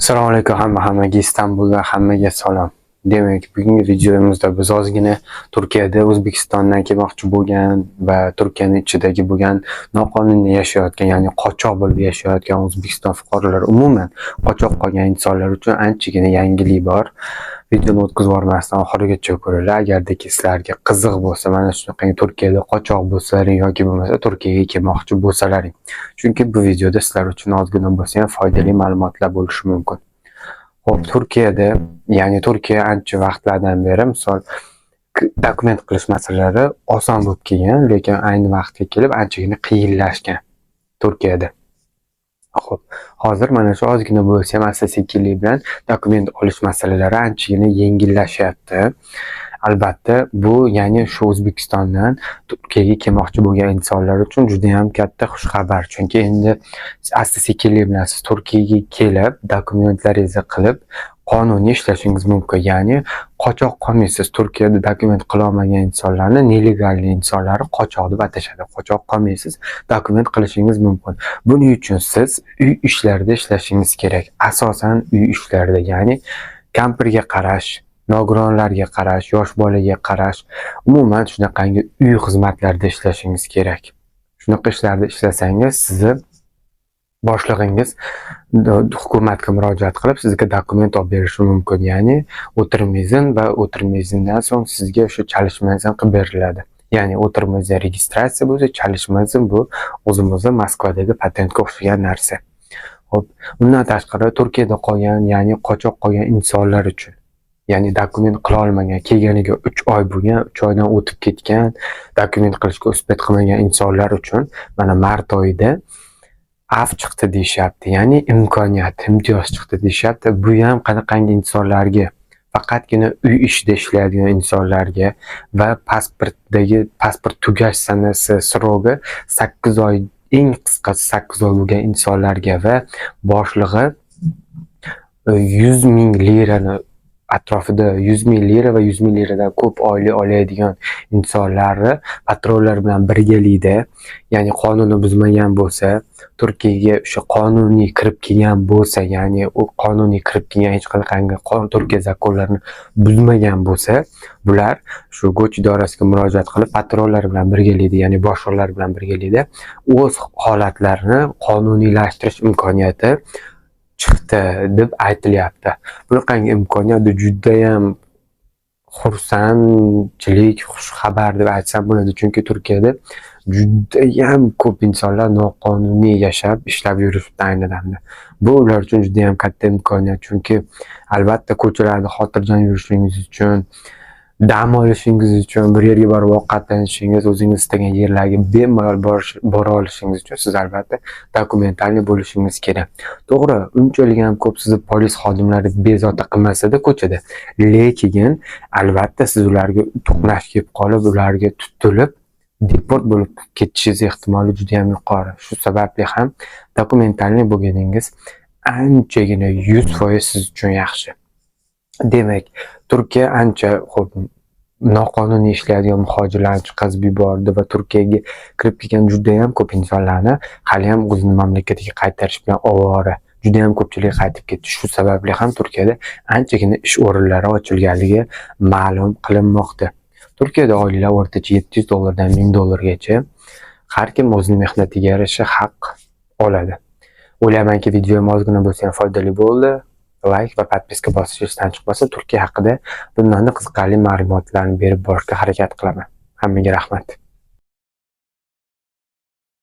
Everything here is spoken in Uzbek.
Assalomu alaykum hammaga, Istanbuldan hammaga salom. Demak, bugungi videomizda biz ozgina Turkiyada O'zbekistondan kelmoqchi bo'lgan va Turkiyani ichidagi bo'lgan noqonuniy yashayotgan, ya'ni qochoq bo'lib yashayotgan O'zbekiston fuqarolari, umuman qochoq qolgan insonlar uchun anchagina yangilik bor. Videoni o'tkazib yubormasdan oxirigacha ko'ringlar. Agardaki sizlarga qiziq bo'lsa, mana shunaqangi Turkiyada qochoq bo'lsalaring yoki bo'lmasa Turkiyaga kelmoqchi bo'lsalaring. Chunki bu videoda sizlar uchun ozgina bo'lsa ham foydali ma'lumotlar bo'lishi mumkin. Xo'p, Turkiyada, ya'ni Turkiya ancha vaqtlardan beri, misol, dokument qilish masalalari oson bo'lib kelgan, lekin ayni vaqtga kelib anchagina qiyinlashgan Turkiyada. Xo'p, hozir mana shu ozgina bo'lsa ham asta-sekinlik bilan dokument olish masalalari anchagina yengillashyapti. Albatta, bu, ya'ni shu O'zbekistondan Turkiyaga kelmoqchi bo'lgan insonlar uchun judayam katta xushxabar. Chunki endi asta-sekinlik bilan siz Turkiyaga kelib, dokumentlaringizni qilib, qonuniy ishlashingiz mumkin. Ya'ni qochoq qolmaysiz. Turkiyada dokument qilolmagan insonlarni, нелегальный insonlarni qochoq deb atashadi. Qochoq qolmaysiz, dokument qilishingiz mumkin. Buning uchun siz uy ishlarida ishlashingiz kerak. Asosan uy ishlarida, ya'ni kampirga qarash, nogironlarga qarash, yosh bolaga qarash, umuman shunaqangi uy xizmatlarida ishlashingiz kerak. Shunaqa ishlarda ishlasangiz, sizni boshlig'ingiz hukumatga murojaat qilib, sizga dokument olib berishi mumkin. Ya'ni oturum izin va oturum izindan so'ng sizga o'sha çalışma izin qilib beriladi. Ya'ni oturum izin registratsiya bo'lsa, çalışma izin bu o'zimizni Moskvadagi patentga o'xshagan narsa. Xo'p, undan tashqari Turkiyada qolgan, ya'ni qochoq qolgan insonlar uchun, ya'ni dokument qila olmagan, kelganiga 3 oy bo'lgan, 3 oydan o'tib ketgan, dokument qilishga успеть qilmagan insonlar uchun mana mart oyida af chiqdi deyishyapti. Ya'ni imkoniyat, imtiyoz chiqdi deyishyapti. Bu ham qanaqangi insonlarga? Faqatgina uy ishida ishlaydigan insonlarga va pasportdagi pasport tugash sanasi, срок i 8 oy, eng qisqasi 8 oy bo'lgan insonlarga va boshlig'i 100 ming lirani atrofida, 100 ming lira va 100 ming liradan ko'p oylik oladigan insonlarni patronlar bilan birgalikda, ya'ni qonunni buzmagan bo'lsa, Turkiyaga o'sha qonuniy kirib kelgan bo'lsa, ya'ni u qonuniy kirib kelgan, hech qanaqangi Turkiya закон larini buzmagan bo'lsa, bular shu Göç idorasiga murojaat qilib, patronlar bilan birgalikda, ya'ni boshliqlar bilan birgalikda o'z holatlarini qonuniylashtirish imkoniyati chiqdi deb aytilyapti. Bunaqangi imkoniyat judayam xursandchilik, xushxabar deb aytsam bo'ladi. Chunki Turkiyada judayam ko'p insonlar noqonuniy yashab, ishlab yurishibdi ayni damda. Bu ular uchun judayam katta imkoniyat. Chunki albatta ko'chalarda xotirjam yurishingiz uchun, dam olishingiz uchun, bir yerga borib ovqatlanishingiz, o'zingiz istagan yerlarga bemalol bora olishingiz uchun siz albatta документальный bo'lishingiz kerak. To'g'ri, unchalik ham ko'p sizni polis xodimlari bezovta qilmasa-da ko'chada, lekin albatta siz ularga to'qnash kelib qolib, ularga tutilib, deport bo'lib ketishingiz ehtimoli judayam yuqori. Shu sababli ham документальный bo'lganingiz anchagina 100% siz uchun yaxshi. Demak, Turkiya ancha, xo'p, noqonuniy ishlaydigan muhojirlarni chiqazib yubordi va Turkiyaga kirib kelgan judayam ko'p insonlarni haliyam o'zini mamlakatiga qaytarish bilan ovora. Judayam ko'pchilik qaytib ketdi. Shu sababli ham Turkiyada anchagina ish o'rinlari ochilganligi ma'lum qilinmoqda. Turkiyada oyliklar o'rtacha 700 dollardan 1000 dollargacha. Har kim o'zini mehnatiga yarasha haq oladi. O'ylaymanki, videom ozgina bo'lsa ham foydali bo'ldi. Like va подписка bosish esdan chiqmasa, Turkiya haqida bundanda qiziqarli ma'lumotlarni berib borishga harakat qilaman. Hammaga rahmat.